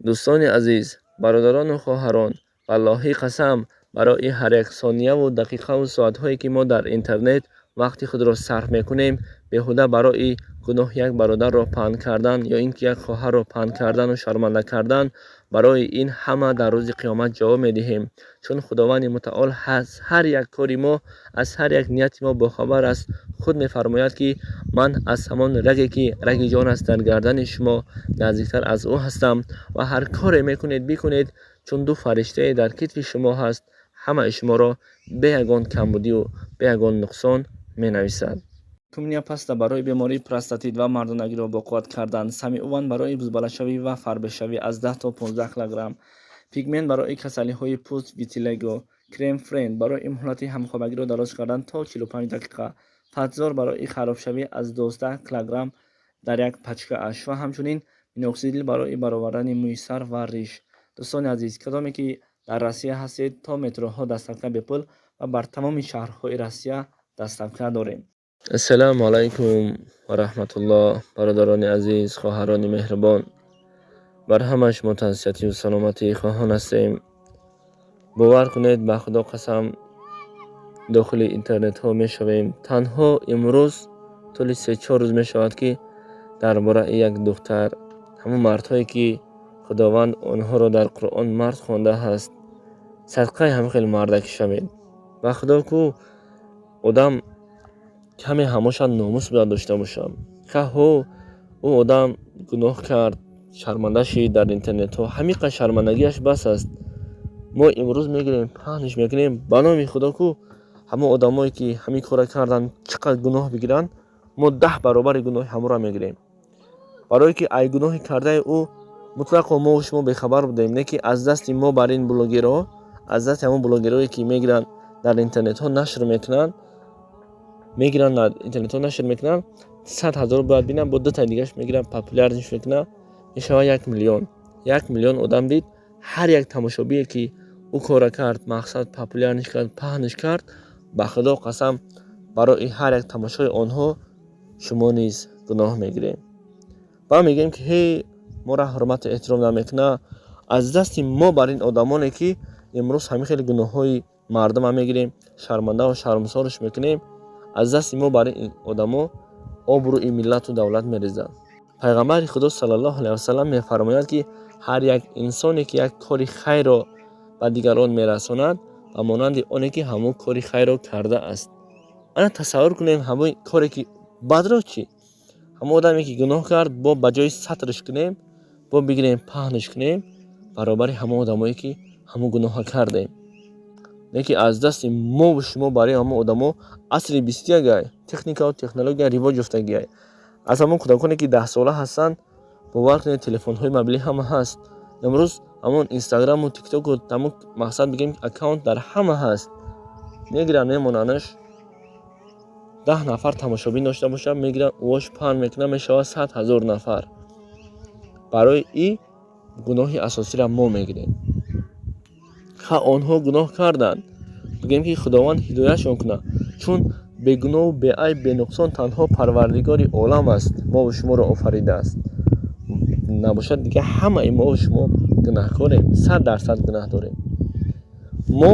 Дӯстони азиз, бародарону хоҳарон, валлоҳӣ қасам, барои ҳар як сонияву дақиқаву соатҳое, ки мо дар интернет вақти худро сарф мекунем, беҳуда барои гуноҳи як бародарро паҳн кардан ё ин ки як хоҳарро паҳн кардану шарманда кардан, барои ин ҳама дар рӯзи қиёмат ҷавоб медиҳем. Чун Худованди Мутаол аз ҳар як кори мо, аз ҳар як нияти мо бохабар аст. Худ мефармояд, ки ман аз ҳамон раге, ки раги ҷон аст дар гардани шумо, наздиктар аз ӯ ҳастам ва ҳар коре мекунед, бикунед, чун ду фариштае дар китфи шумо ҳаст, ҳамаи шуморо бе ягон камбудию бе ягон нуқсон менависад. Кумния паста барои бемории простатит ва мардонагиро боқувват кардан, Самиуван барои бузбалашавӣ ва фарбешавӣ аз 10 то 15 килограмм, пигмент барои касалиҳои пӯст, витилиго, крем френд барои муҳлати ҳамхобагиро дароз кардан то 45 дақиқа, фатзор барои харобшавӣ аз 12 килограмм дар як пачкааш ва ҳамчунин миноксидил барои баровардани мӯи сар ва риш. Дӯстони азиз, кадоме ки дар Россия ҳастед, то метроҳо доставка бепул ва бар тамоми шаҳрҳои Россия доставка дорем. Ассалому алайкум ва раҳматуллоҳ, бародарони азиз, хоҳарони меҳрубон, бар ҳама шумо тансиҳатию саломатӣ хоҳон ҳастем. Бовар кунед, ба Худо қасам, дохили интернетҳо мешавем. Танҳо имрӯз тӯли 3-4 рӯз мешавад, ки дар бораи як духтар, ҳамон мардҳое, ки Худованд онҳоро дар Қуръон мард хондааст, садқаи ҳамин хел мардакӣ шавед. Ба Худо ку, одам каме ҳамошад номус бояд дошта бошад. Ҳо, ӯ одам гуноҳ кард, шарманда шид дар интернетҳо, ҳамин қадр шармандагиаш бас аст. Мо имрӯз мегирем, паҳнш мекунем. Ба номи Худо ку, ҳамон одамое, ки ҳамин корро карданд, чӣ қадр гуноҳ бигиранд, мо 10 баробари гуноҳи ҳамонро мегирем, барое ки ай гуноҳи кардаи ӯ мутлақо мову шумо бехабар будем. Не ки аз дасти мо бар ин блогерҳо, аз дасти ҳамон блогерҳое, ки мегиранд, дар интернетҳо нашр мекунанд, мегиранд, дар интернетҳо нашр мекунанд, 100 000 бояд бинанд, бо дутаи дигараш мегиранд, популярныйш мекунанд, мешавад 1 миллион. 1 миллион одам дид. Ҳар як тамошобие, ки ӯ корро кард, мақсад популярныйш кард, паҳнш кард, ба Худо қасам, барои ҳар як тамошои онҳо шумо низ гуноҳ мегирем. Баъд мегӯем, ки ҳей, моро ҳурмату эҳтиром намекунад. Аз дасти мо бар ин одамоне, ки имрӯз ҳамин хеле гуноҳҳои мардума мегирем, шармандаву шармсорш мекунем, аз дасти мо бар ин одамо обрӯи миллату давлат мерезад. Пайғамбари Худо саллаллоҳу алайҳи васалам мефармояд, ки ҳар як инсоне, ки як кори хайрро ба дигарон мерасонад, ба монанди оне, ки ҳамон кори хайрро кардааст. Ана тасаввур кунем, ҳамон коре, ки бадро чӣ? Ҳамон одаме, ки гуноҳ кард, бо ба ҷои сатрш кунем, бо бигирем, паҳнш кунем, баробари ҳамон одамое, ки ҳамон гуноҳро кардем. Не ки аз дасти мову шумо барои ҳамон одамо асри 21 ай, техникаву технология ривоҷ ёфтагиай. Аз ҳамон кӯдаконе, ки 10-сола ҳастанд, бовар кунед, телефонҳои мобилӣ ҳама ҳаст. Имрӯз ҳамон Инстаграму Тиктоку, ҳамон, мақсад бигем, аккаунт дар ҳама ҳаст. Мегиранд, мемонандаш, 10 нафар тамошобин дошта бошад, мегиранд, ӯош паҳн мекунад, мешавад 100 000 нафар. Барои и гуноҳи асосиро мо мегирем. Ха, онҳо гуноҳ карданд, бигӯем, ки Худованд ҳидоятшон кунад, чун бегуноҳу беайб, бенуқсон танҳо Парвардигори олам аст, мову шуморо офаридааст. Набошад, дига ҳамаи мову шумо гунаҳкорем, 100% гунаҳ дорем. Мо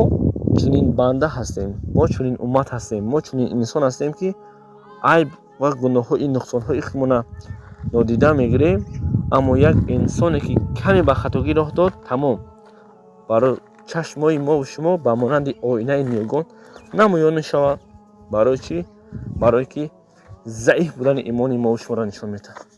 чунин банда ҳастем, мо чунин уммат ҳастем, мо чунин инсон ҳастем, ки айб ва гуноҳҳои нуқсонҳои худмона нодида мегирем. Аммо як инсоне, ки каме ба хатогӣ роҳ дод, тамом, барои чашмои мову шумо ба монанди оинаи ниёгон намоён мешавад. Барои чӣ? Барое ки заиф будани имони мову шуморо нишон медиҳад.